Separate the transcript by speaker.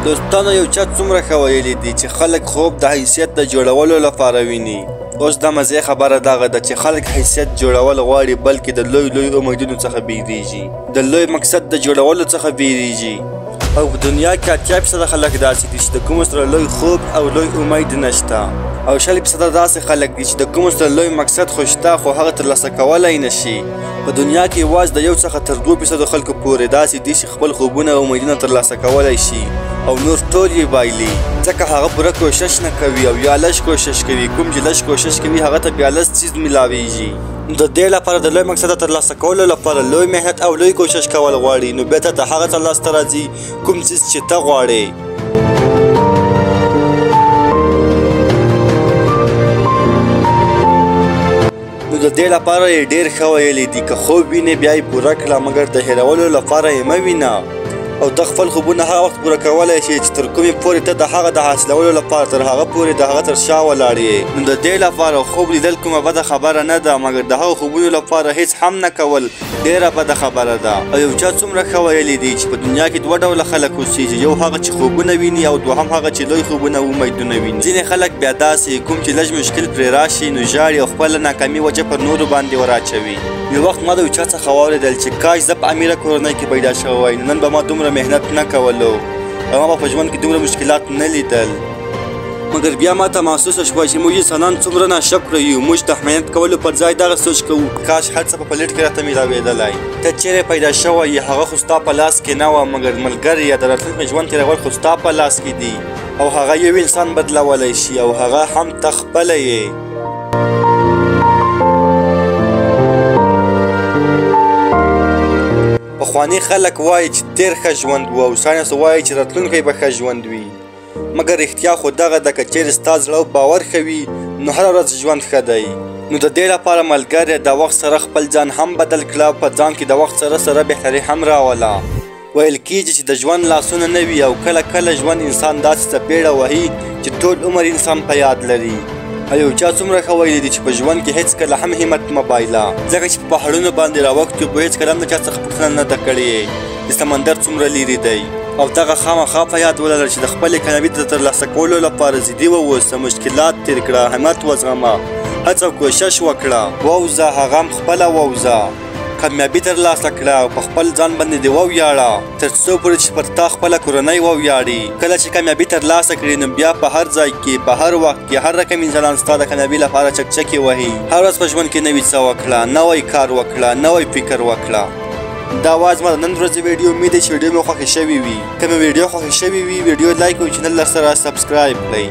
Speaker 1: دوستانو یو چا څومره ښه ویلي دي چې خلک خوب د حیثیت د جوړولو لپاره ویني. اوس د مزې خبره دغه ده چې خلک حیثیت جوړول غواړي، بلکې د لوی لوی امیدونو څخه بیریږي، د لوی مقصد د جوړولو څخه بیریږي. او په دنیا کې 80% خلک داسې دي چې د کومو سره لوی خوب او لوی امید نشته، او 20% داسې خلک دي چې د کومو سره لوی مقصد خو شته خو هغه ترلاسه کولی نشي. په دنیا کې یوازې د 1 څخه تر 2% خلکو پورې داسې دي چې خپل خوبونه او امیدونه ترلاسه کولی شي، او نور ټول یې بایلي، ځکه هغه پوره کوشش نه کوي او یا لږ کوشش کوي. کوم چې لږ کوشش کوي هغه ته بیا لږ څیز میلاویږي. نو د دې لپاره د لوی مقصد ترلاسه کولو لپاره لوی محنت او لوی کوشش کول غواړي، نو بیا ته هغه څه لاسته راځي کوم څیز چې ته غواړې. نو د دې لپاره یې ډېر ښه ویلي دي، که خوب وینې بیا یې پوره کړه، مګر د هېرولو لپاره یې مه وینه. او ته خپل خوبونه هغه وخت پوره کولی شې چې تر کومې پورې ته د هغه د حاصلولو لپاره تر هغه پورې د هغه تر شا ولاړ یې. نو د دې لپاره خوب لیدل کومه بده خبره نه ده، مګر د هغو خوبونو لپاره هیڅ هم نه کول ډېره بده خبره ده. او یو چا څومره ښه ویلي دي چې په دنیا کې دوه ډوله خلک اوسېږي، یو هغه چې خوبونه ویني او دوهم هغه چې لوی خوبونه او امیدونه ویني. ځینې خلک بیا داسې کوم چې لږ مشکل پرې راشي نو ژاړي او خپله ناکامي وجه پر نورو باندې وراچوي. یو وخت ما د یو چا څخه واورېدل چې کاش زه په امیره کورنۍ کې پیدا شوی وای، نو نن به ما دومره محنت نه کولو او ما به په ژوند کې دومره مشکلات نه لیدل. مګر بیا ما ته محسوسه شوه چې موږ انسانان څومره ناشکره یو. موږ د محنت کولو پر ځای دغه سوچ کوو کاش هر څه په پلیټ کې راته میلاوېدلی. ته چیرې پیدا شوی یې هغه خو ستا په لاس کې نه وه، مګر ملګری یا د راتلونکي ژوند تېرول خو ستا په لاس کې دي، او هغه یو انسان بدلولی شي او هغه هم ته خپله یې. پخواني خلک وایي چې تېر ښه ژوند و، او ساینس وایي چې راتلونکی به ښه ژوند وي، مګر رښتیا خو دغه ده که چیرې ستا زړه او باور ښه وي نو هره ورځ ژوند ښه دی. نو د دې لپاره ملګری د وخت سره خپل ځان هم بدل کړه، په ځان کې د وخت سره سره بهتري هم راوله. ویل کیږي چې د ژوند لاسونه نه وي، او کله کله ژوند انسان داسې څپېړه وهي چې ټول عمر انسان په یاد لري. او یو چا څومره ښه ویلي دي چې په ژوند کې هېڅکله هم همت مه بایله، ځکه چې په پهاړونو باندې راوښتو به هېڅکله هم د چا څخه پوښتنه نه ده کړې چې سمندر څومره لیرې دی. او دغه خامخا په یاد ولره چې د خپلې کامیابي د ترلاسه کولو لپاره ضدي واوسه، مشکلات تېر کړه، همت وزغمه، هڅه او کوشش وکړه، ووځه، هغه هم خپله ووځه، کامیابي ترلاسه کړه او په خپل ځان باندې دې وویاړه، تر څو پورې چې پر تا خپله کورنۍ وویاړي. کله چې کامیابي ترلاسه کړې نو بیا په هر ځای کې په هر وخت کې هر رقم انسانان ستا د کامیابي لپاره چکچکې وهي. هر ورځ په ژوند کې نوي څه وکړه، نوی کار وکړه، نوی فکر وکړه. دا وه زما د نن ورځې ویډیو. امید دی چې ویډیو مې خوښې شوې وي. که مې ویډیو خوښې شوې وي ویډیو لایک او چینل سره سبسکرایب کړئ.